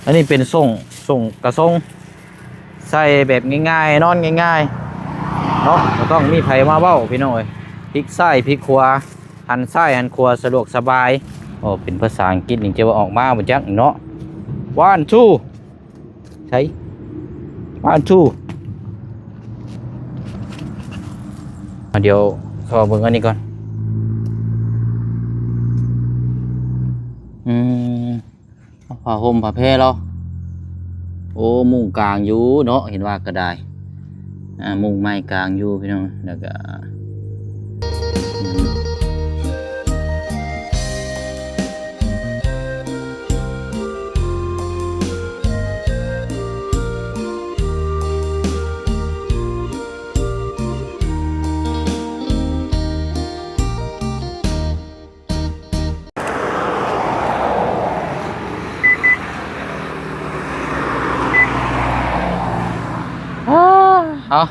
ອັນນີ້ເປັນໂສ້ງ ໂສ້ງກະຊົງ ໃສ່ແບບງ່າຍໆ ນອນງ່າຍໆ ເນາະ ບໍ່ຕ້ອງມີໃຜມາເວົ້າພີ່ນ້ອງເອີຍ ພິກຊ້າຍພິກຂວາ ຫັນຊ້າຍຫັນຂວາ ສະດວກສະບາຍ. ໂອ້ ເປັນພາສາອັງກິດນີ້ ຈະວ່າອອກມາບໍ່ຈັກເນາະ. One two ໃສ One two ດຽວຂໍເບິ່ງອັນນີ້ກ່ອນ. ອືມ ເອົາຜ້າຫົ່ມຜ້າແພລາວ. ໂອ້ ມຸງກາງຢູ່ເນາະ ເຫັນວ່າກໍໄດ້ ອ່າ ມຸງໄມ້ກາງຢູ່ພີ່ນ້ອງ ແລ້ວກໍ ອ້າ ເອົາ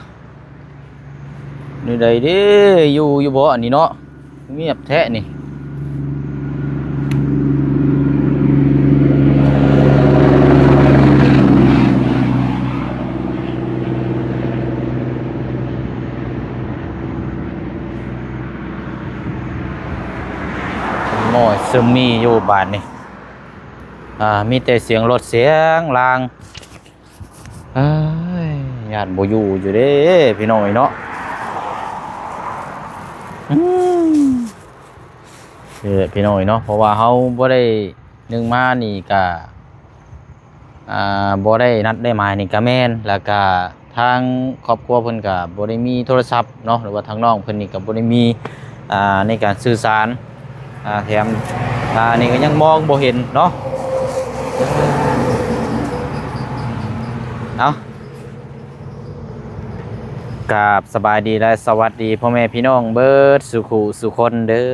ແນວໃດເດ້ ຢູ່ຢູ່ບໍ່ອັນນີ້ເນາະ ງຽບແທ້ນີ້. ໂອ້ຍ ຊຶມມີຢູ່ບາດນີ້ ອ່າ ມີແຕ່ສຽງລົດສຽງລາງ. ເອີຍ ຢ້ານບໍ່ຢູ່ຢູ່ເດ້ພີ່ນ້ອງເອີຍເນາະ. ອືມ ນີ້ແຫຼະພີ່ນ້ອງເອີຍເນາະ ເພາະວ່າເຮົາບໍ່ໄດ້ ໜຶ່ງມານີ້ກະ ອ່າ ບໍ່ໄດ້ນັດໄດ້ໝາຍນີ້ກະແມ່ນ ແລ້ວກະທາງຄອບຄົວເພິ່ນກະບໍ່ໄດ້ມີໂທລະສັບເນາະ ຫຼືວ່າທາງນ້ອງເພິ່ນນີ້ກະບໍ່ໄດ້ມີ ອ່າ ໃນການສື່ສານ ອ່າ ແຖມ ອ່າ ນີ້ກໍຍັງມອງບໍ່ເຫັນເນາະ. ເອົາ ກາບສະບາຍດີ ແລະ ສະຫວັດດີພໍ່ແມ່ພີ່ນ້ອງເບິດສູ່ຄູ່ສູ່ຄົນເດີ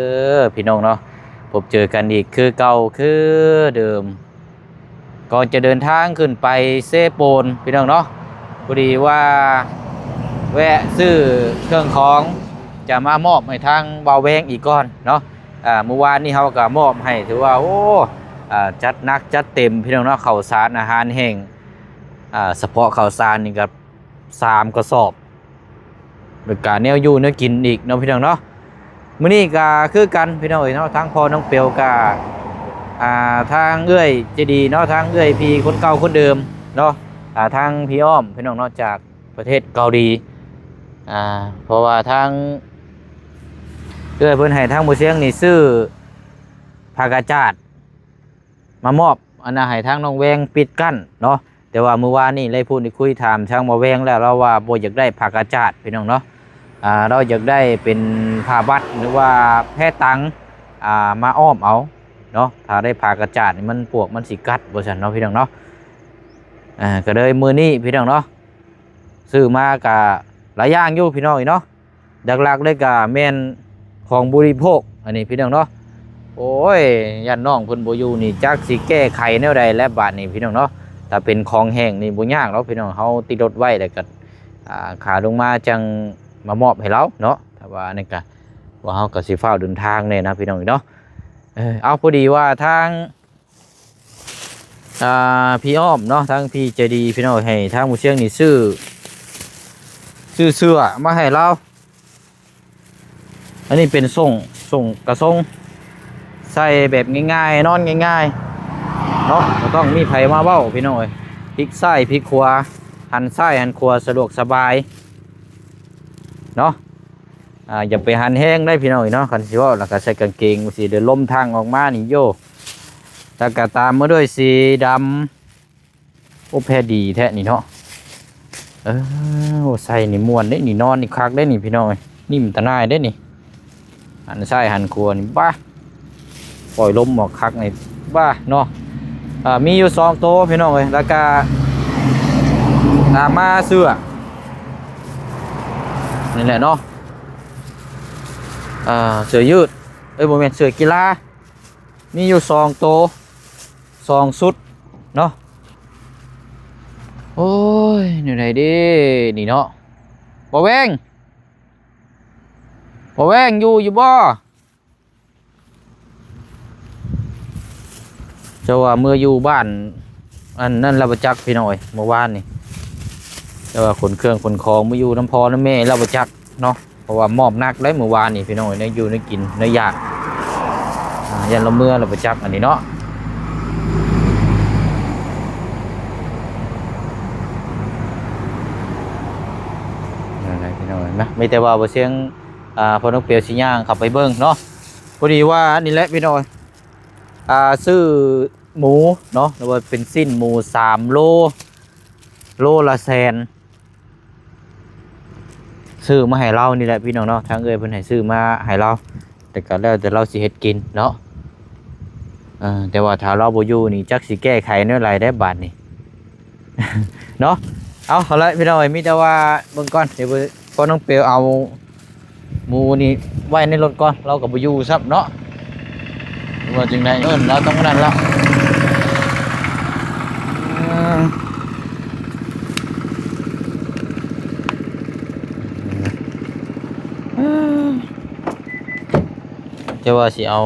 ພີ່ນ້ອງເນາະ. ພົບເຈີກັນອີກຄືເກົ່າຄືເດີມ ກ່ອນຈະເດີນທາງຂຶ້ນໄປເຊໂປນພີ່ນ້ອງເນາະ. ພໍດີວ່າແວະຊື້ເຄື່ອງຂອງຈະມາມອບໃຫ້ທາງບ່າວແວງອີກກ່ອນເນາະ. ອ່າ ມື້ວານນີ້ເຮົາກໍມອບໃຫ້ ຖືວ່າ ໂອ້ ອ່າ ຈັດໜັກຈັດເຕັມພີ່ນ້ອງເນາະ ເຂົ້າສານອາຫານແຫ້ງ ອ່າ ສະເພາະເຂົ້າສານນີ້ກໍສາມກະສອບ ແລ້ວກະແນວຢູ່ແນວກິນອີກເນາະພີ່ນ້ອງເນາະ. ມື້ນີ້ກະຄືກັນພີ່ນ້ອງເອີຍເນາະ ທາງພໍ່ນ້ອງເປວກະ ອ່າ ທາງເອື້ອຍໃຈດີເນາະ ທາງເອື້ອຍພີ່ຄົນເກົ່າຄົນເດີມເນາະ ອ່າ ທາງພີ່ອ້ອມພີ່ນ້ອງເນາະ ຈາກປະເທດເກົາຫຼີ ອ່າ ເພາະວ່າທາງເອື້ອຍເພິ່ນໃຫ້ທາງໝູ່ຊຽງນີ້ຊື້ຜ້າກະຈາດ ມາມອບອັນນ່າໃຫ້ທາງນ້ອງແວງປິດກັ້ນເນາະ. ແຕ່ວ່າມື້ວານນີ້ໄດ້ພູດໄດ້ຄຸຍຖາມທາງບ່າວແວງແລ້ວ ລາວວ່າບໍ່ຢາກໄດ້ຜ້າກະຈາດພີ່ນ້ອງເນາະ ອ່າ ລາວຢາກໄດ້ເປັນຜ້າບັດ ຫຼືວ່າແພຕັງ ອ່າ ມາອ້ອມເອົາເນາະ. ຖ້າໄດ້ຜ້າກະຈາດນີ້ມັນ ປວກມັນຊິກັດວ່າຊັ້ນເນາະພີ່ນ້ອງເນາະ. ອ່າ ກໍເລີຍມື້ນີ້ພີ່ນ້ອງເນາະ ຊື້ມາກະຫຼາຍຢ່າງຢູ່ພີ່ນ້ອງເອີຍເນາະ. ຫຼັກໆເລີຍກະແມ່ນຂອງບໍລິໂພກ ອັນນີ້ພີ່ນ້ອງເນາະ. ໂອ້ຍ ຢ້ານນ້ອງເພິ່ນບໍ່ຢູ່ນີ້ ຈັກຊິແກ້ໄຂແນວໃດແລ້ວບາດນີ້ພີ່ນ້ອງເນາະ. ຖ້າເປັນຂອງແຫ້ງນີ້ບໍ່ຍາກດອກພີ່ນ້ອງ ເຮົາຕິດລົດໄວ້ແລ້ວກະ ອ່າ ຂາລົງມາຈັ່ງມາມອບໃຫ້ລາວເນາະ. ຖ້າວ່າອັນນັ້ນກະ ພວກເຮົາກະຊິຟ້າວເດີນທາງແດ່ນະພີ່ນ້ອງເນາະ. ເອີ ເອົາ ພໍດີວ່າທາງ ອ່າ ພີ່ອ້ອມເນາະ ທາງພີ່ໃຈດີພີ່ນ້ອງ ໃຫ້ທາງໝູ່ຊຽງນີ້ຊື້ ຊື້ເສື້ອມາໃຫ້ລາວ. ອັນນີ້ເປັນໂສ້ງ ໂສ້ງກະຊົງ ໃສ່ແບບງ່າຍໆ ນອນງ່າຍໆ ເນາະ ບໍ່ຕ້ອງມີໃຜມາເວົ້າພີ່ນ້ອງເອີຍ ພິກຊ້າຍພິກຂວາ ຫັນຊ້າຍຫັນຂວາ ສະດວກສະບາຍເນາະ. ອ່າ ຢ່າໄປຫັນແຮງໄດ໋ພີ່ນ້ອງເອີຍເນາະ ຄັນຊິເວົ້າແລ້ວກໍໃສ່ກາງເກງ ຊິໄດ້ລົມທາງອອກມານີ້ໂຢ. ແລ້ວກໍຕາມມາດ້ວຍສີດຳ ໂອ້ ແພດີແທ້ນີ້ເນາະ. ເອີ ໂອ້ ໃສ່ນີ້ມ່ວນເດ້ນີ້ ນອນນີ້ຄັກເດ້ນີ້ພີ່ນ້ອງເອີຍ ນິ້ມຕາໜ່າຍເດ້ນີ້. ຫັນຊ້າຍຫັນຂວານີ້ ບ້າ ປ່ອຍລົມອອກຄັກນີ້ ບ້າເນາະ. ອ່າ ມີຢູ່ສອງໂຕພີ່ນ້ອງເອີຍ ແລ້ວກະຕາມມາເສື້ອນີ້ແຫຼະເນາະ. ອ່າ ເສື້ອຍືດ ເອີຍ ບໍ່ແມ່ນ ເສື້ອກິລາ ມີຢູ່ສອງໂຕ ສອງຊຸດເນາະ. ໂອ້ຍ ແນວໃດເດ້ນີ້ເນາະ ບ່າວແວງ ບ່າວແວງ ຢູ່ຢູ່ບໍ່? ເຈົ້າວ່າເມືອຢູ່ບ້ານ ອັນນັ້ນລາວບໍ່ຈັກພີ່ນ້ອງເອີຍ ມື້ວານນີ້ ແຕ່ວ່າຂົນເຄື່ອງຂົນຂອງມາຢູ່ນຳພໍ່ນຳແມ່ລາວບໍ່ຈັກເນາະ ເພາະວ່າມອບໜັກໄດ໋ມື້ວານນີ້ພີ່ນ້ອງເອີຍ ແນວຢູ່ແນວກິນແນວຢາກ ອ່າ ຢ້ານລາວເມືອລາວບໍ່ຈັກອັນນີ້ເນາະ ນັ້ນແຫຼະພີ່ນ້ອງເອີຍນະ ມີແຕ່ວ່າບໍ່ຊຽງ ອ່າ ພໍ່ນ້ອງເປວຊິຍ່າງເຂົ້າໄປເບິ່ງເນາະ ພໍດີວ່າອັນນີ້ແຫຼະພີ່ນ້ອງເອີຍ ອ່າ ຊື້ ໝູເນາະ ຫຼືວ່າເປັນຊີ້ນໝູສາມໂລ ໂລລະແສນ ຊື້ມາໃຫ້ລາວນີ້ແຫຼະພີ່ນ້ອງເນາະ ທາງເອື້ອຍເພິ່ນໃຫ້ຊື້ມາໃຫ້ລາວ ແຕ່ກໍແລ້ວແຕ່ລາວຊິເຮັດກິນເນາະ ເອີ ແຕ່ວ່າຖ້າລາວບໍ່ຢູ່ນີ້ຈັກຊິແກ້ໄຂແນວໃດໄດ໋ບາດນີ້ ເນາະ ເອົາ ເອົາລະພີ່ນ້ອງເອີຍ ມີແຕ່ວ່າເບິ່ງກ່ອນ ດຽວພໍ່ນ້ອງເປວເອົາໝູນີ້ໄວ້ໃນລົດກ່ອນ ລາວກໍບໍ່ຢູ່ຊ້ຳເນາະ ວ່າຈັ່ງໃດ ເອີ້ນລາວຕ້ອງນັ້ນລະ ເອີ ແຕ່ວ່າຊິເອົາ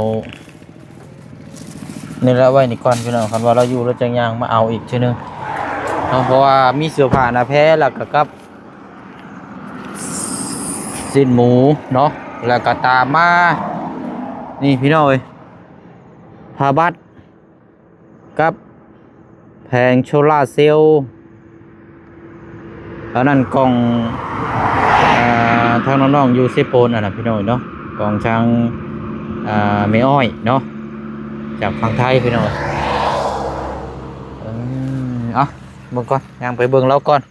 ນີ້ລະ ໄວ້ນີ້ກ່ອນພີ່ນ້ອງ ຄັນວ່າລາວຢູ່ລາວຈັ່ງຍ່າງມາເອົາອີກເທື່ອໜຶ່ງເນາະ ເພາະວ່າມີເສື້ອຜ້າໜ້າແພ ແລ້ວກໍກັບຊີ້ນໝູເນາະ ແລ້ວກໍຕາມມາ ນີ້ພີ່ນ້ອງເອີຍ ຜ້າບັດ ກັບແຜງໂຊລາເຊວ ອັນນັ້ນກ່ອງ ອ່າ ທາງນ້ອງໆຢູ່ເຊໂປນຫັ້ນນະພີ່ນ້ອງເນາະ ກ່ອງທາງ ອ່າ ແມ່ອ້ອຍເນາະ ຈາກຝັ່ງໄທພີ່ນ້ອງ ເອີ ເອົາ ເບິ່ງກ່ອນ ຍ່າງໄປເບິ່ງລາວກ່ອນ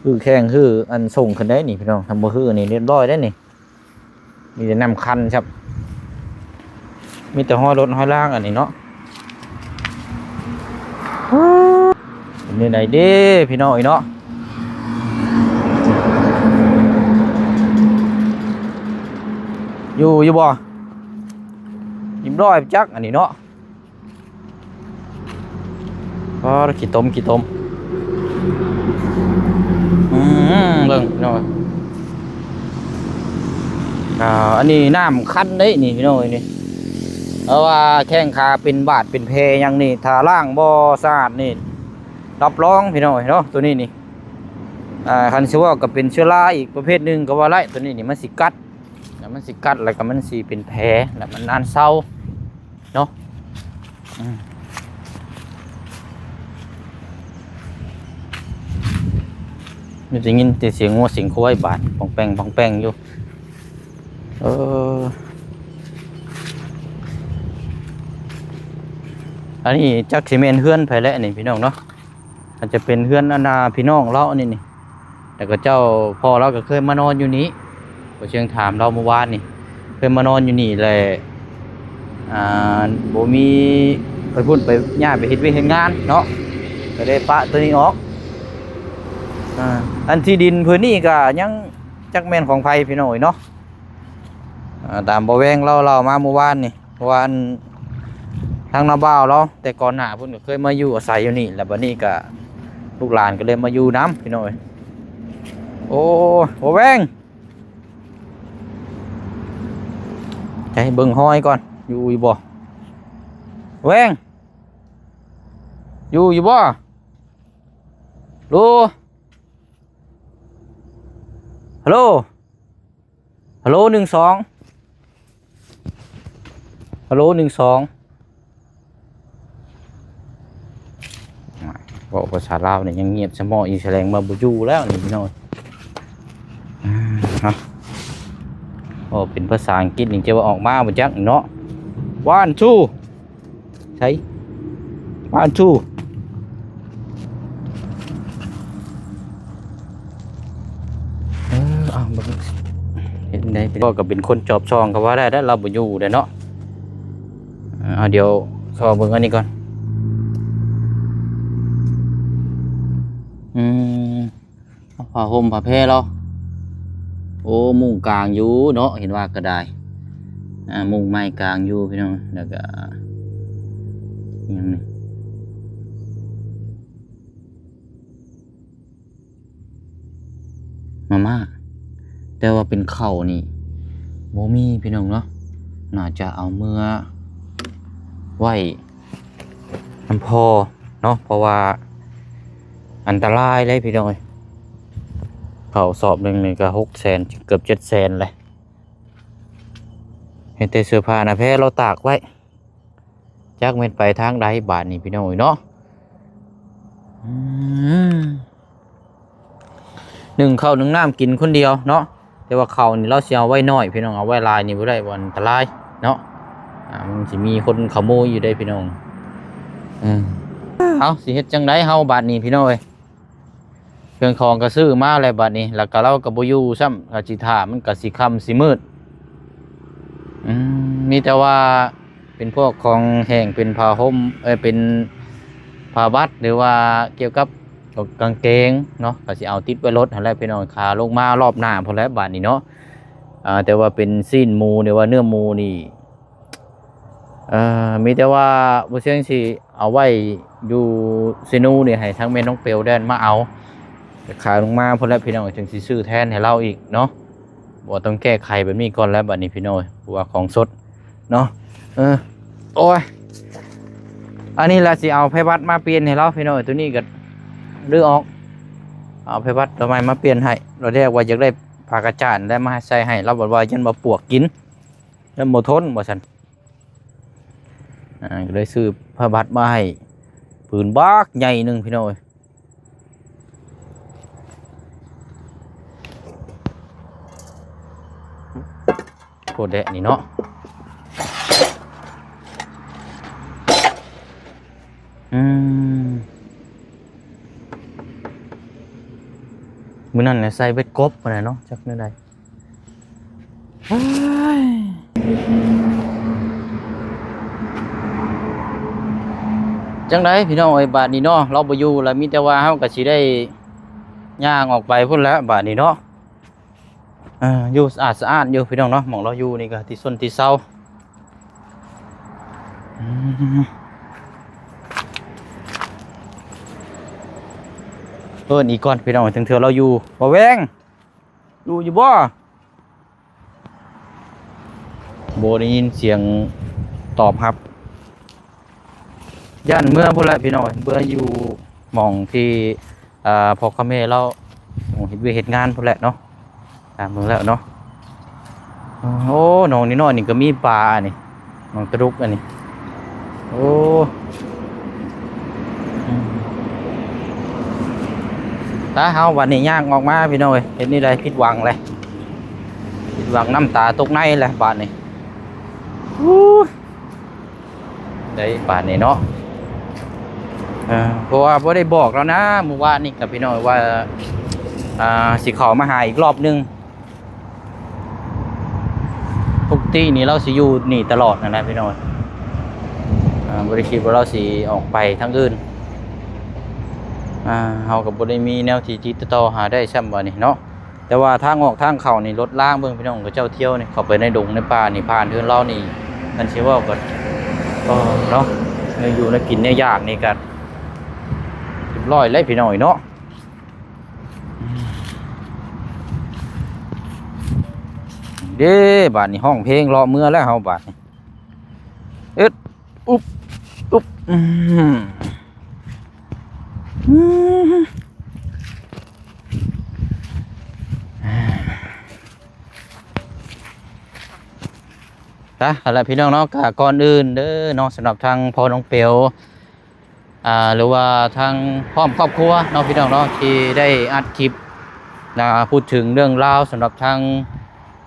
ຮືແຂ້ງ ຮືອັນສົ່ງຂຶ້ນໄດ໋ນີ້ພີ່ນ້ອງ ຄັນບໍ່ຮືນີ້ຮຽບຮ້ອຍໄດ໋ນີ້ ມີແຕ່ນ້ຳຄັນຊ້ຳ ມີແຕ່ຮອຍລົດຮອຍລາງອັນນີ້ເນາະ ເປັນແນວໃດເດ້ພີ່ນ້ອງເອີຍເນາະ ຢູ່ ຢູ່ບໍ່? ຮຽບຮ້ອຍຈັກອັນນີ້ເນາະ. ອໍ ຂີ້ຕົມ ຂີ້ຕົມ ອືມ ເບິ່ງພີ່ນ້ອງ ອ່າ ອັນນີ້ນ້ຳຄັນເດ້ນີ້ພີ່ນ້ອງເອີຍນີ້ ເພາະວ່າແຂ້ງຂາເປັນບາດເປັນແຜຫຍັງນີ້ ຖ້າລ້າງບໍ່ສະອາດນີ້ ຮັບຮອງພີ່ນ້ອງເອີຍເນາະ ໂຕນີ້ນີ້ ອ່າ ຄັນຊິເວົ້າກໍເປັນເຊື້ອລາອີກປະເພດໜຶ່ງກໍວ່າໄດ້ ໂຕນີ້ນີ້ມັນຊິກັດ ແລ້ວມັນຊິກັດ ແລ້ວກໍມັນຊິເປັນແຜ ແລ້ວມັນນານເຊົາເນາະ ອືມ ມີແຕ່ຍິນແຕ່ສຽງງົວສຽງຄວາຍບາດ ປອງແປງ ປອງແປງຢູ່ ເອີ ອັນນີ້ຈັກຊິແມ່ນເຮືອນໃຜແຫຼະນີ້ພີ່ນ້ອງເນາະ. ອາດຈະເປັນເຮືອນອັນນ່າພີ່ນ້ອງລາວອັນນີ້ນີ້ ແລ້ວກໍເຈົ້າ ພໍ່ລາວກໍເຄີຍມານອນຢູ່ນີ້ ບໍ່ເຊີງຖາມລາວມື້ວານນີ້ ເຄີຍມານອນຢູ່ນີ້ແຫຼະ ອ່າ ບໍ່ມີ ໄປພຸ້ນໄປ ຍ້າຍໄປເຮັດວຽກເຮັດງານເນາະ ກໍເລີຍປະໂຕນີ້ອອກ ອ່າ ອັນທີ່ດິນພື້ນນີ້ກໍຍັງຈັກແມ່ນຂອງໃຜພີ່ນ້ອງເອີຍເນາະ ອ່າ ຕາມບໍ່ແວງລາວເລົ່າມາມື້ວານນີ້. ເພາະວ່າອັນ ທາງນ້າບ່າວລາວ ແຕ່ກ່ອນໜ້າພຸ້ນກໍເຄີຍມາຢູ່ອາໄສຢູ່ນີ້ ແລ້ວບັດນີ້ກໍລູກຫຼານກໍເລີຍມາຢູ່ນຳພີ່ນ້ອງເອີຍ ໂອ້ ບໍ່ແວງ ໃຫ້ເບິ່ງຮອຍກ່ອນ ຢູ່ຢູ່ບໍ່ ແວງ ຢູ່ຢູ່ບໍ່ ໂລ ຮັລໂຫຼ. ຮັລໂຫຼ ໜຶ່ງສອງ ຮັລໂຫຼ ໜຶ່ງສອງ ເວົ້າພາສາລາວນີ້ຍັງງຽບຊະເໝາະອີກ ສະແດງວ່າບໍ່ຢູ່ແລ້ວນີ້ພີ່ນ້ອງ ເນາະ ເວົ້າເປັນພາສາອັງກິດນີ້ຈະວ່າອອກມາບໍ່ຈັກເນາະ One two ໃສ One two ເອີ ເອົາເບິ່ງເຮັດໃດ ກໍເປັນຄົນຈອບຊ່ອງກໍວ່າໄດ້ ແລ້ວລາວບໍ່ຢູ່ແລ້ວເນາະ ເອົາ ດຽວຂໍເບິ່ງອັນນີ້ກ່ອນ ອືມ ຜ້າຫົ່ມຜ້າແພລາວ ໂອ້ ມຸງກາງຢູ່ເນາະ ເຫັນວ່າກໍໄດ້ ອ່າ ມຸງໄມ້ກາງຢູ່ພີ່ນ້ອງ ແລ້ວກໍຫຍັງນີ້ ມາມ່າ ແຕ່ວ່າເປັນເຂົ້ານີ້ບໍ່ມີພີ່ນ້ອງເນາະ ໜ້າຈະເອົາເມືອໄວ້ ພໍເນາະ ເພາະວ່າອັນຕະລາຍເດ້ພີ່ນ້ອງເອີຍ. ເຂົ້າສອບໜຶ່ງນີ້ກໍຫົກແສນ ເກືອບເຈັດແສນແຫຼະ. ເຫັນແຕ່ເສື້ອຜ້າໜ້າແພລາວຕາກໄວ້ ຈັກແມ່ນໄປທາງໃດບາດນີ້ພີ່ນ້ອງເອີຍເນາະ. ອືມ ໜຶ້ງເຂົ້າໜຶ້ງນ້ຳກິນຄົນດຽວເນາະ ແຕ່ວ່າເຂົ້ານີ້ລາວຊິເອົາໄວ້ໜ້ອຍພີ່ນ້ອງ ເອົາໄວ້ຫຼາຍນີ້ບໍ່ໄດ້ ບໍ່ ອັນຕະລາຍເນາະ. ອ່າ ມັນຊິມີຄົນຂະໂມຍຢູ່ເດ້ພີ່ນ້ອງ. ເອີ ເອົາ ຊິເຮັດຈັ່ງໃດເຮົາບາດນີ້ພີ່ນ້ອງເອີຍ. ເຄື່ອງຂອງກໍຊື້ມາແລ້ວບາດນີ້ ແລ້ວກໍລາວກໍບໍ່ຢູ່ຊ້ຳ ກໍຊິຖ້າມັນກໍຊິຄ່ຳຊິມືດ. ອືມ ມີແຕ່ວ່າເປັນພວກຂອງແຫ້ງ ເປັນຜ້າຫົ່ມ ເອີ ເປັນຜ້າບັດ ຫຼືວ່າກ່ຽວກັບກາງເກງເນາະ ກໍຊິເອົາຕິດໄວ້ລົດຫັ້ນແຫຼະພີ່ນ້ອງ. ຂາລົງມາລອບໜ້າພຸ້ນແຫຼະບາດນີ້ເນາະ. ອ່າ ແຕ່ວ່າເປັນຊີ້ນໝູ ຫຼືວ່າເນື້ອໝູນີ້ ເອີ ມີແຕ່ວ່າບໍ່ຊຽງຊິເອົາໄວ້ຢູ່ເຊນູນີ້ ໃຫ້ທາງແມ່ນ້ອງເປວແລ່ນມາເອົາ ຂາລົງມາພຸ້ນແຫຼະພີ່ນ້ອງ ຈຶ່ງຊິຊື້ແທນໃຫ້ລາວອີກເນາະ. ບໍ່ ຕ້ອງແກ້ໄຂແບບນີ້ກ່ອນແລ້ວບາດນີ້ພີ່ນ້ອງ ເພາະວ່າຂອງສົດເນາະ. ເອີ ໂອ້ຍ ອັນນີ້ລະຊິເອົາໄພບັດມາປ່ຽນໃຫ້ລາວພີ່ນ້ອງ. ໂຕນີ້ກໍຮື້ອອກ ເອົາໄພບັດຕົວໃໝ່ມາປ່ຽນໃຫ້. ລາວແລກວ່າຢາກໄດ້ຜ້າກະຈານແລ້ວມາໃສ່ໃຫ້ ລາວບັດວ່າຢ້ານວ່າປວກກິນ ແລ້ວບໍ່ທົນວ່າຊັ້ນ. ອ່າ ກໍເລີຍຊື້ຜ້າບັດມາໃຫ້ຜືນບັກໃຫຍ່ໜຶ່ງພີ່ນ້ອງເອີຍ. ໂຄດແດະນີ້ເນາະ. ອືມ ມື້ນັ້ນນະໃສ່ເບັດກົບຫັ້ນນະເນາະ ຈັກແນວໃດ. ເຮີ້ຍ ຈັ່ງໃດພີ່ນ້ອງເອີຍ ບາດນີ້ເນາະ ລາວບໍ່ຢູ່ລະ ມີແຕ່ວ່າເຮົາກໍຊິໄດ້ຍ່າງອອກໄປພຸ້ນແຫຼະບາດນີ້ເນາະ. ເອີ ຢູ່ສະອາດສະອ້ານຢູ່ພີ່ນ້ອງເນາະ ໝ່ອງລາວຢູ່ນີ້ກໍທີ່ຊົນທີ່ເຊົາ. ອືມ ເອີ້ນອີກກ່ອນພີ່ນ້ອງ ເຖິງເທື່ອລາວຢູ່. ບໍ່ແວງ ຢູ່ຢູ່ບໍ່? ບໍ່ໄດ້ຍິນສຽງຕອບຮັບ. ຢ້ານເມືອພຸ້ນແຫຼະພີ່ນ້ອງ ເມືອຢູ່ໝ່ອງທີ່ ອ່າ ພໍ່ກັບແມ່ລາວເຮັດວຽກເຮັດງານພຸ້ນແຫຼະເນາະ. ຕາມເບິ່ງແລ້ວເນາະ. ໂອ້ ໜອງນ້ອຍໆນີ້ກໍມີປາ ອັນນີ້ ໜອງຕະດຸກ ອັນນີ້. ໂອ້ ອືມ ຕາ ເຮົາບັດນີ້ຍ່າງອອກມາພີ່ນ້ອງເອີຍ ເຮັດແນວໃດ ຜິດຫວັງແຫຼະ ຜິດຫວັງ ນ້ຳຕາຕົກໃນແຫຼະບາດນີ້. ອູ້ ໄດ້ບາດນີ້ເນາະ. ເອີ ເພາະວ່າບໍ່ໄດ້ບອກລາວນະ ມື້ວານນີ້ກັບພີ່ນ້ອງວ່າ ອ່າ ຊິເຂົ້າມາຫາອີກລອບໜຶ່ງ. ປົກກະຕິນີ້ລາວຊິຢູ່ນີ້ຕະຫຼອດຫັ້ນນະພີ່ນ້ອງ. ອ່າ ບໍ່ໄດ້ຄິດວ່າລາວຊິອອກໄປທາງອື່ນ. ອ່າ ເຮົາກໍບໍ່ໄດ້ມີແນວທີ່ຕິດຕໍ່ຫາໄດ້ຊ້ຳບາດນີ້ເນາະ. ແຕ່ວ່າທາງອອກທາງເຂົ້ານີ້ລົດລາງເບິ່ງພີ່ນ້ອງ ເຂົາເຈົ້າທ່ຽວນີ້ເຂົ້າໄປໃນດົງໃນປ່ານີ້ ຜ່ານເຮືອນລາວນີ້ ຄັນຊິເວົ້າກໍ ເອີ ເນາະ ແນວຢູ່ແນວກິນແນວຢາກນີ້ກໍຮຽບຮ້ອຍແລ້ວພີ່ນ້ອງເນາະ. ເດ້ ບາດນີ້ຮ້ອງເພງເລາະເມືອແລ້ວເຮົາບາດນີ້. ອຶດ ອຸບ ອຸບ ອືມ ອືມ ຕະ ເອົາລະພີ່ນ້ອງເນາະ ກະກ່ອນອື່ນເດີເນາະ ສຳລັບທາງພໍ່ນ້ອງເປວ ອ່າ ຫຼືວ່າທາງພ້ອມຄອບຄົວເນາະ ພີ່ນ້ອງເນາະ ທີ່ໄດ້ອັດຄລິບ ນະ ພູດເຖິງເລື່ອງລາວສຳລັບທາງ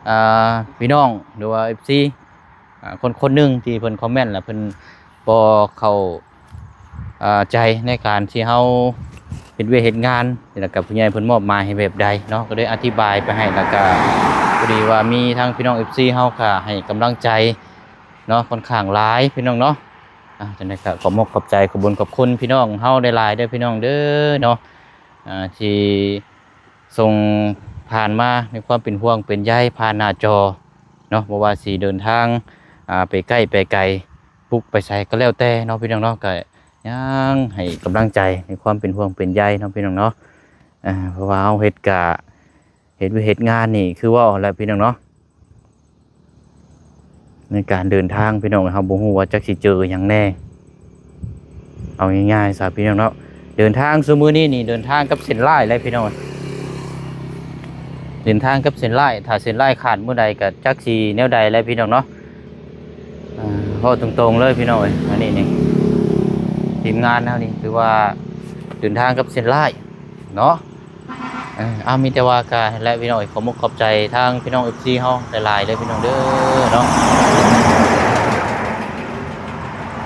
ອ່າ ພີ່ນ້ອງ ຫຼືວ່າ ເອັຟຊີ ອ່າ ຄົນ ຄົນໜຶ່ງທີ່ເພິ່ນຄອມເມັນ ແລະ ເພິ່ນບໍ່ເຂົ້າ ອ່າ ໃຈໃນການທີ່ເຮົາເຮັດວຽກເຮັດງານ ແລ້ວກໍຜູ້ໃຫຍ່ເພິ່ນມອບໝາຍໃຫ້ແບບໃດເນາະ ກໍໄດ້ອະທິບາຍໄປໃຫ້ ແລ້ວກໍພໍດີວ່າມີທາງພີ່ນ້ອງ ເອັຟຊີ ເຮົາກໍໃຫ້ກຳລັງໃຈເນາະ ຂ້ອນຂ້າງຫຼາຍ ພີ່ນ້ອງເນາະ. ອ່າ ຈັ່ງໃດກໍຂອບມຸກຂອບໃຈ ຂອບບຸນຂອບຄຸນພີ່ນ້ອງເຮົາຫຼາຍໆເດີ ພີ່ນ້ອງເດີເນາະ ອ່າ ທີ່ສົ່ງຜ່ານມາໃນຄວາມເປັນຫ່ວງເປັນໃຍຜ່ານໜ້າຈໍເນາະ ບໍ່ວ່າຊິເດີນທາງ ອ່າ ໄປໃກ້ໄປໄກ ປຸກໄປໃສກໍແລ້ວແຕ່ເນາະ ພີ່ນ້ອງເນາະ ກໍຍັງໃຫ້ກຳລັງໃຈໃນຄວາມເປັນຫ່ວງເປັນໃຍເນາະ ພີ່ນ້ອງເນາະ. ອ່າ ເພາະວ່າເຮົາເຮັດກະ ເຮັດວຽກເຮັດງານນີ້ ຄືເວົ້າຫັ້ນແຫຼະ ພີ່ນ້ອງເນາະ ໃນການເດີນທາງ ພີ່ນ້ອງ ເຮົາບໍ່ຮູ້ວ່າຈັກຊິເຈີຫຍັງແດ່. ເອົາງ່າຍໆຊະພີ່ນ້ອງເນາະ ເດີນທາງຊຸມື້ນີ້ນີ້ ເດີນທາງກັບເສັ້ນລາຍແຫຼະພີ່ນ້ອງ ເດີນທາງກັບເສັ້ນລາຍ ຖ້າເສັ້ນລາຍຂາດມື້ໃດກໍຈັກຊິແນວໃດແຫຼະພີ່ນ້ອງເນາະ. ອ່າ ເວົ້າຕົງໆເລີຍພີ່ນ້ອງເອີຍ ອັນນີ້ນີ້ ທີມງານເຮົານີ້ຖືວ່າເດີນທາງກັບເສັ້ນລາຍເນາະ. ເອີ ເອົາ ມີແຕ່ວ່າກະແຫຼະພີ່ນ້ອງເອີຍ ຂອບມຸກຂອບໃຈທາງພີ່ນ້ອງເອັຟຊີເຮົາຫຼາຍໆເດີພີ່ນ້ອງເດີເນາະ.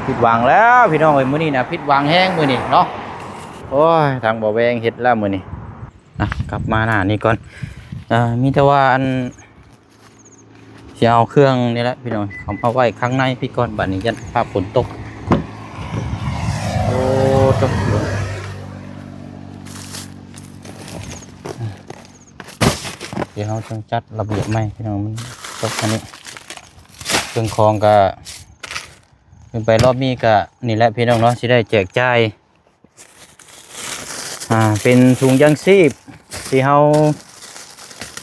ຜິດຫວັງແລ້ວພີ່ນ້ອງເອີຍ ມື້ນີ້ນະ ຜິດຫວັງແຮງມື້ນີ້ເນາະ. ໂອ້ຍ ທາງບໍ່ແວງເຮັດແລ້ວມື້ນີ້. ອ່ະ ກັບມາໜ້ານີ້ກ່ອນ ເອີ ມີແຕ່ວ່າອັນ ຊິເອົາເຄື່ອງນີ້ແຫຼະພີ່ນ້ອງ ເອົາມາໄວ້ຂ້າງໃນພີ້ກ່ອນ ບາດນີ້ຢ້ານຟ້າຝົນຕົກ. ໂອ້ ຕົກ ດຽວເຮົາຈັ່ງຈັດລະບຽບໃໝ່ພີ່ນ້ອງ ມັນຕົກອັນນີ້ ເຄື່ອງຂອງກະ ຂຶ້ນໄປລອບນີ້ກະນີ້ແຫຼະພີ່ນ້ອງເນາະ ຊິໄດ້ແຈກຈ່າຍ ອ່າ ເປັນຖົງຢາງຊີບທີ່ເຮົາ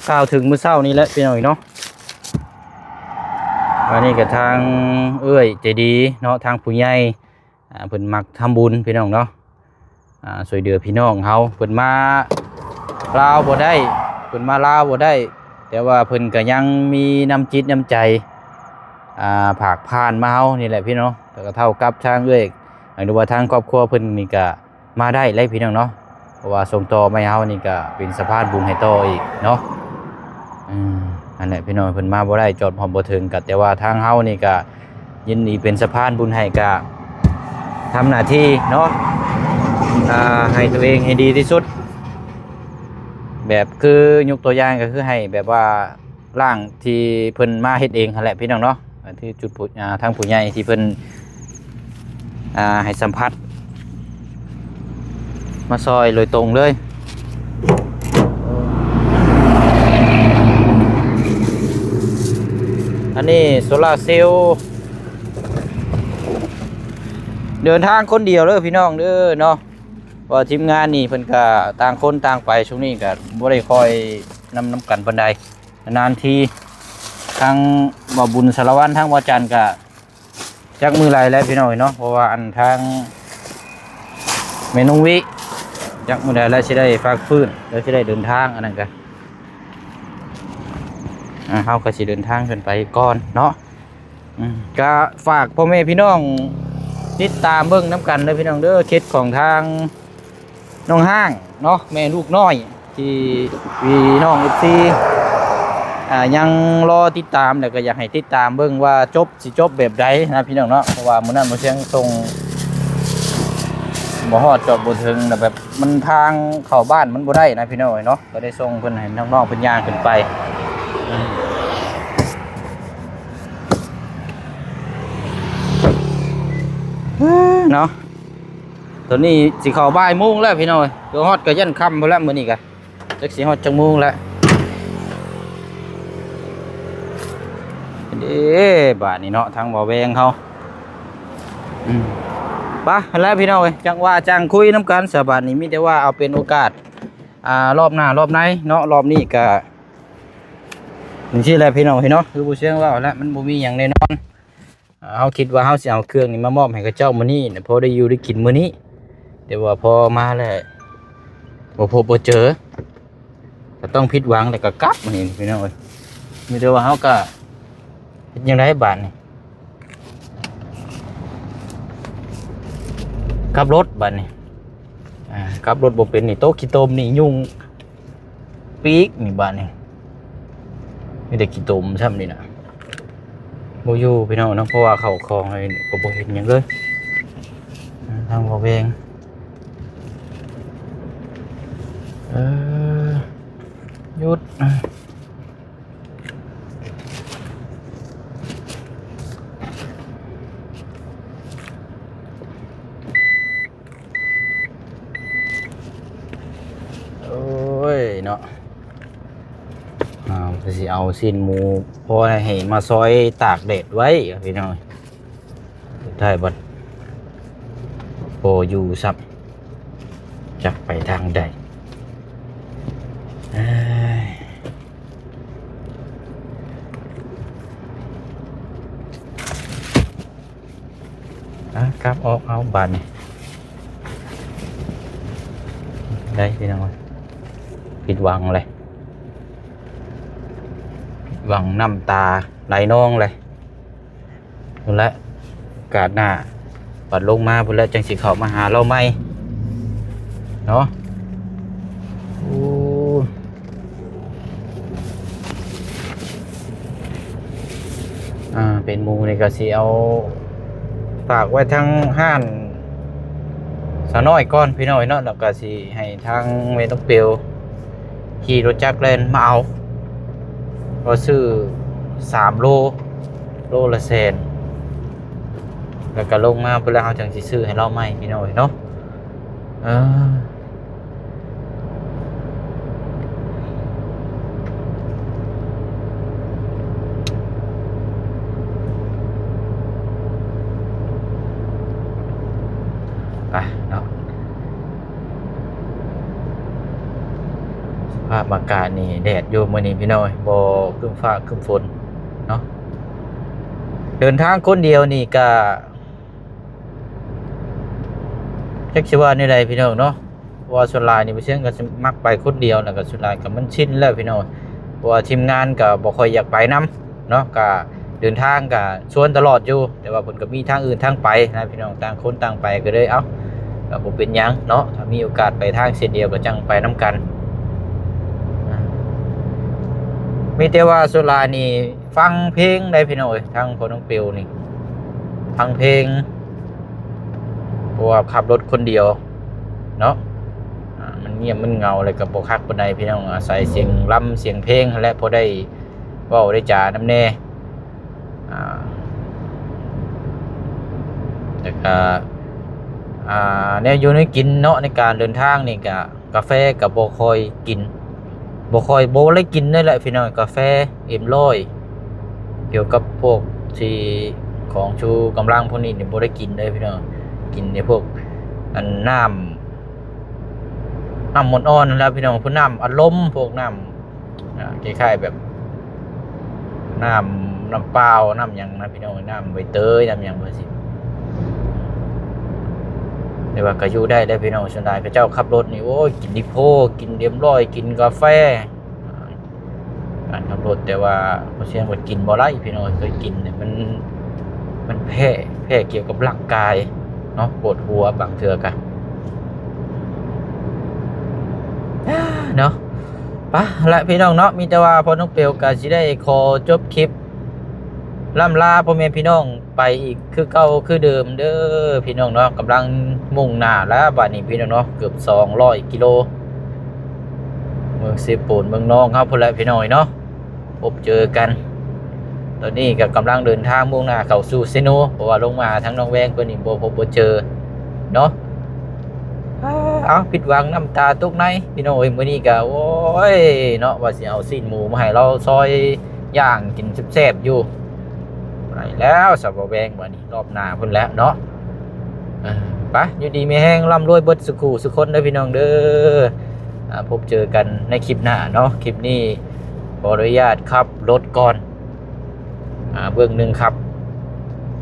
ກ່າວເຖິງມື້ເຊົ້ານີ້ແຫຼະພີ່ນ້ອງເນາະ. ອັນນີ້ກໍທາງເອື້ອຍໃຈດີເນາະ ທາງຜູ້ໃຫຍ່ ອ່າ ເພິ່ນມັກທຳບຸນພີ່ນ້ອງເນາະ ອ່າ ຊ່ວຍເຫຼືອພີ່ນ້ອງເຮົາ ເພິ່ນມາລາວບໍ່ໄດ້ ເພິ່ນມາລາວບໍ່ໄດ້ ແຕ່ວ່າເພິ່ນກໍຍັງມີນ້ຳຈິດນ້ຳໃຈ ອ່າ ຝາກຜ່ານມາເຮົານີ້ແຫຼະພີ່ນ້ອງ ແລ້ວກໍເທົ່າກັບທາງເອື້ອຍ ຫຼືວ່າທາງຄອບຄົວເພິ່ນນີ້ກະມາໄດ້ແຫຼະພີ່ນ້ອງເນາະ ເພາະວ່າສົ່ງຕໍ່ມາໃຫ້ເຮົານີ້ກະເປັນສະພານບຸນໃຫ້ຕໍ່ອີກເນາະ. ອືມ ອັນແຫຼະພີ່ນ້ອງ ເພິ່ນມາບໍ່ໄດ້ ຈອດຮອດບໍ່ເຖິງ ກະແຕ່ວ່າທາງເຮົານີ້ກະຍິນດີເປັນສະພານບຸນໃຫ້ ກະທຳໜ້າທີ່ເນາະ ອ່າ ໃຫ້ຕົວເອງໃຫ້ດີທີ່ສຸດ ແບບຄືຍົກຕົວຢ່າງກໍຄືໃຫ້ແບບວ່າ ຮ່າງທີ່ເພິ່ນມາເຮັດເອງຫັ້ນແຫຼະພີ່ນ້ອງເນາະ ທີ່ຈຸດຜູ້ ອ່າ ທາງຜູ້ໃຫຍ່ທີ່ເພິ່ນ ອ່າ ໃຫ້ສຳຜັດ ມາຊ່ອຍໂດຍຕົງເລີຍ. ອັນນີ້ໂຊລາເຊວ ເດີນທາງຄົນດຽວເດີພີ່ນ້ອງເດີເນາະ ເພາະວ່າທີມງານນີ້ເພິ່ນກະຕ່າງຄົນຕ່າງໄປ ຊ່ວງນີ້ກະບໍ່ໄດ້ຄ່ອຍນຳ ນຳກັນປານໃດ. ນານໆທີ ທາງບ່າວບຸນສາລະວັນ ທາງບ່າວຈັນກະຈັກມື້ໃດແຫຼະພີ່ນ້ອງເອີຍເນາະ ເພາະວ່າອັນທາງແມ່ນ້ອງວິ ຈັກມື້ໃດແລ້ວຊິໄດ້ພັກຟື້ນ ແລ້ວຊິໄດ້ເດີນທາງ ອັນນັ້ນກະ ອ່າ ເຮົາກໍຊິເດີນທາງຂຶ້ນໄປກ່ອນເນາະ. ອືມ ກະຝາກພໍ່ແມ່ພີ່ນ້ອງຕິດຕາມເບິ່ງນຳກັນເດີພີ່ນ້ອງເດີ ເຂດຂອງທາງ ນ້ອງຮ້າງເນາະ ແມ່ລູກນ້ອຍ ທີ່ພີ່ນ້ອງເອັຟຊີ ອ່າ ຍັງລໍຕິດຕາມ ແລ້ວກໍຢາກໃຫ້ຕິດຕາມເບິ່ງວ່າຈົບ ຊິຈົບແບບໃດນະພີ່ນ້ອງເນາະ ເພາະວ່າມື້ນັ້ນບໍ່ຊຽງສົ່ງ ບໍ່ຮອດຈອດບໍ່ເຖິງ ແລ້ວແບບມັນທາງເຂົ້າບ້ານມັນບໍ່ໄດ້ນະພີ່ນ້ອງເອີຍເນາະ ກໍໄດ້ສົ່ງເພິ່ນໃຫ້ນ້ອງໆເພິ່ນຍ່າງຂຶ້ນໄປ ເນາະ. ຕອນນີ້ຊິເຂົ້າບ່າຍໂມງແລ້ວພີ່ນ້ອງເອີຍ ກໍຮອດກໍຢ້ານຄ່ຳພຸ້ນແຫຼະມື້ນີ້ກະ ຈັກຊິຮອດຈັກໂມງແລ້ວເດ້ ບາດນີ້ເນາະ ທາງບໍ່ແວງເຮົາ ອືມ ໄປຫັ້ນແຫຼະພີ່ນ້ອງເອີຍ ຈັ່ງວ່າຈັ່ງຄຸຍນຳກັນຊະ ບາດນີ້ມີແຕ່ວ່າເອົາເປັນໂອກາດ ອ່າ ລອບໜ້າລອບໃນເນາະ ລອບນີ້ກະຈັ່ງຊີ້ແຫຼະພີ່ນ້ອງເອີຍເນາະ ຄືຜູ້ຊຽງເວົ້າແຫຼະ ມັນບໍ່ມີຫຍັງແນ່ນອນ. ເຮົາຄິດວ່າເຮົາຊິເອົາເຄື່ອງນີ້ມາມອບໃຫ້ເຂົາເຈົ້າມື້ນີ້ນະ ພໍໄດ້ຢູ່ໄດ້ກິນມື້ນີ້ ແຕ່ວ່າພໍມາແລ້ວບໍ່ພົບບໍ່ເຈີ ກໍຕ້ອງຜິດຫວັງ ແລ້ວກໍກັບນີ້ພີ່ນ້ອງເອີຍ ມີແຕ່ວ່າເຮົາກໍເຮັດຈັ່ງໃດບາດນີ້ ຂັບລົດບາດນີ້ ອ່າ ຂັບລົດບໍ່ເປັນນີ້ ໂຕະຂີ້ຕົມນີ້ ຍຸງ ປີກນີ້ບາດນີ້ ມີແຕ່ຂີ້ຕົມຊ້ຳນີ້ນະ ບໍ່ຢູ່ພີ່ນ້ອງເນາະ ເພາະວ່າເຂົ້າຂອງນີ້ກໍບໍ່ເຫັນຫຍັງເລີຍ ທາງບໍ່ແວງ ເອີ ຢຸດ. ໂອ້ຍເນາະ ເຮົາກໍຊິເອົາຊີ້ນໝູ ພໍໃຫ້ມາຊອຍຕາກແດດໄວ້ພີ່ນ້ອງ ສຸດທ້າຍບັດບໍ່ຢູ່ຊ້ຳ ຈັກໄປທາງໃດ ເອີຍ. ອ່ະ ກັບອອກເອົາບາດນີ້ ໄດ້ພີ່ນ້ອງເອີຍ ຜິດຫວັງເລີຍ ຜິດຫວັງນ້ຳຕາໄຫຼນອງເລີຍ. ພຸ້ນແຫຼະ ໂອກາດໜ້າ ບັດລົງມາພຸ້ນແຫຼະ ຈັ່ງຊິເຂົ້າມາຫາລາວໃໝ່ເນາະ. ໂອ້ ອ່າ ເປັນໝູ່ນີ້ກໍຊິເອົາຝາກໄວ້ທາງຮ້ານສາວນ້ອຍກ່ອນພີ່ນ້ອງເນາະ ແລ້ວກໍຊິໃຫ້ທາງແມ່ນ້ອງເປວຂີ່ລົດຈັກແລ່ນມາເອົາ ກໍຊື້ສາມໂລ ໂລລະແສນ ແລ້ວກໍລົງມາພຸ້ນແຫຼະ ເຮົາຈັ່ງຊິຊື້ໃຫ້ລາວໃໝ່ພີ່ນ້ອງເນາະ. ເອີ ໄປເນາະ ສະພາບອາກາດນີ້ແດດຢູ່ມື້ນີ້ພີ່ນ້ອງ ບໍ່ຄຶ້ມຟ້າຄຶ້ມຝົນເນາະ. ເດີນທາງຄົນດຽວນີ້ກະ ຈັກຊິວ່າແນວໃດພີ່ນ້ອງເນາະ ເພາະວ່າສ່ວນຫຼາຍນີ້ ບໍ່ເຊີງກໍຊິມັກໄປຄົນດຽວ ແລ້ວກໍສ່ວນຫຼາຍກໍມັນຊິນແລ້ວພີ່ນ້ອງ ເພາະວ່າທີມງານກໍບໍ່ຄ່ອຍຢາກໄປນຳເນາະ ກໍເດີນທາງກໍຊວນຕະຫຼອດຢູ່ ແຕ່ວ່າເພິ່ນກໍມີທາງອື່ນທາງໄປນະພີ່ນ້ອງ ຕ່າງຄົນຕ່າງໄປກໍເລີຍ ເອົ້າ ກໍບໍ່ເປັນຫຍັງເນາະ ຖ້າມີໂອກາດໄປທາງເສັ້ນດຽວກໍຈັ່ງໄປນຳກັນ. ມີແຕ່ວ່າສ່ວນຫຼາຍນີ້ ຟັງເພງໄດ໋ພີ່ນ້ອງເອີຍ ທາງພໍ່ນ້ອງເປວນີ້ ຟັງເພງ ເພາະວ່າຂັບລົດຄົນດຽວເນາະ ອ່າ ມັນງຽບມັນເຫງົາ ແລ້ວກໍບໍ່ຄັກປານໃດພີ່ນ້ອງ ອາໄສສຽງລຳສຽງເພງຫັ້ນແຫຼະ ພໍໄດ້ເວົ້າໄດ້ຈານຳແດ່ ອ່າ ແລ້ວກໍ ອ່າ ແນວຢູ່ແນວກິນເນາະ ໃນການເດີນທາງນີ້ກໍ ກາແຟກໍບໍ່ຄ່ອຍກິນ ບໍ່ຄ່ອຍ ບໍ່ໄດ້ກິນເລີຍແຫຼະພີ່ນ້ອງ ກາແຟ ເອັມຮ້ອຍ ກ່ຽວກັບພວກທີ່ຂອງຊູກຳລັງພວກນີ້ນີ້ບໍ່ໄດ້ກິນເລີຍພີ່ນ້ອງ ກິນແຕ່ພວກອັນນ້ຳ ນ້ຳອ່ອນໆນັ້ນແຫຼະພີ່ນ້ອງ ພວກນ້ຳອັດລົມ ພວກນ້ຳ ອ່າ ຄ້າຍໆແບບ ນ້ຳ ນ້ຳເປົ່າ ນ້ຳຫຍັງນະພີ່ນ້ອງ ນ້ຳໃບເຕີຍ ນ້ຳຫຍັງຈັ່ງຊີ້ ແຕ່ວ່າກໍຢູ່ໄດ້ເດ້ພີ່ນ້ອງ ສ່ວນຫຼາຍເຂົາເຈົ້າຂັບລົດນີ້ ໂອ້ຍ ກິນດີໂພ ກິນເອັມຮ້ອຍ ກິນກາແຟ ອ່າ ການຂັບລົດ ແຕ່ວ່າບໍ່ຊຽງກໍກິນບໍ່ໄດ້ພີ່ນ້ອງ ເຄີຍກິນແລ້ວມັນ ມັນແພ້ ແພ້ກ່ຽວກັບຮ່າງກາຍເນາະ ປວດຫົວບາງເທື່ອກະ ເນາະ ໄປລະພີ່ນ້ອງເນາະ ມີແຕ່ວ່າພໍ່ນ້ອງເປວກໍຊິໄດ້ຂໍຈົບຄລິບ ລ່ຳລາພໍ່ແມ່ພີ່ນ້ອງໄປອີກຄືເກົ່າຄືເດີມເດີພີ່ນ້ອງເນາະ ກຳລັງມຸ່ງໜ້າແລ້ວບາດນີ້ພີ່ນ້ອງເນາະ ເກືອບສອງຮ້ອຍກິໂລ ເມືອງເຊໂປນ ເມືອງນອງເຮົາພຸ້ນແຫຼະພີ່ນ້ອງເອີຍເນາະ ພົບເຈີກັນ ຕອນນີ້ກໍກຳລັງເດີນທາງມຸ່ງໜ້າເຂົ້າສູ່ເຊໂນ ເພາະວ່າລົງມາທາງໜອງແວງເພິ່ນນີ້ບໍ່ພົບບໍ່ເຈີເນາະ ອ້າ ເອົາ ຜິດຫວັງນ້ຳຕາຕົກໃນພີ່ນ້ອງເອີຍ ມື້ນີ້ກໍ ໂອ້ຍ ເນາະ ວ່າຊິເອົາຊີ້ນໝູມາໃຫ້ລາວຊອຍຍ່າງກິນແຊບໆຢູ່ ໄປແລ້ວສາວແວງ ບາດນີ້ລອບໜ້າພຸ້ນແຫຼະເນາະ ເອີ ໄປ ຢູ່ດີມີແຮງ ລ່ຳລວຍເບິດສູ່ຄູ່ສູ່ຄົນເດີພີ່ນ້ອງເດີ ອ່າ ພົບເຈີກັນໃນຄລິບໜ້າເນາະ ຄລິບນີ້ຂໍອະນຸຍາດຂັບລົດກ່ອນ ອ່າ ເບື້ອງໜຶ່ງຂັບ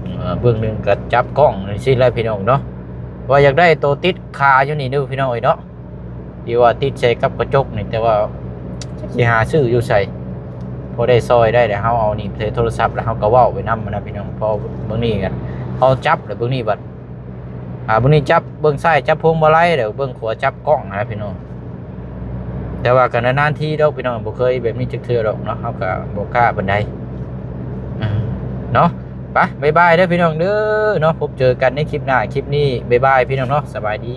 ເອີ ເບື້ອງໜຶ່ງກໍຈັບກ້ອງຈັ່ງຊີ້ແຫຼະພີ່ນ້ອງເນາະ ວ່າຢາກໄດ້ໂຕຕິດຂາຢູ່ນີ້ເດີພີ່ນ້ອງເອີຍເນາະ ທີ່ວ່າຕິດໃສ່ກັບກະຈົກນີ້ ແຕ່ວ່າຈັກຊິຫາຊື້ຢູ່ໃສ ພໍໄດ້ຊອຍໄດ້ ແລ້ວເຮົາເອົານີ້ໃສ່ໂທລະສັບ ແລ້ວເຮົາກໍເວົ້າໄປນຳນະພີ່ນ້ອງ ເພາະເບິ່ງນີ້ກັນ ເຮົາຈັບແລ້ວເບິ່ງນີ້ບັດ ອ່າ ເບິ່ງນີ້ຈັບ ເບິ່ງຊ້າຍຈັບພວງມາໄລ ແລ້ວເບິ່ງຂວາຈັບກ້ອງນະພີ່ນ້ອງ ແຕ່ວ່າກໍນານໆທີດອກພີ່ນ້ອງ ບໍ່ເຄີຍແບບນີ້ຈັກເທື່ອດອກເນາະ ເຮົາກໍບໍ່ກ້າປານໃດ ອ່າ ເນາະ ໄປ ບາຍບາຍເດີພີ່ນ້ອງເດີເນາະ ພົບເຈີກັນໃນຄລິບໜ້າ ຄລິບນີ້ ບາຍບາຍພີ່ນ້ອງເນາະ ສະບາຍດີ.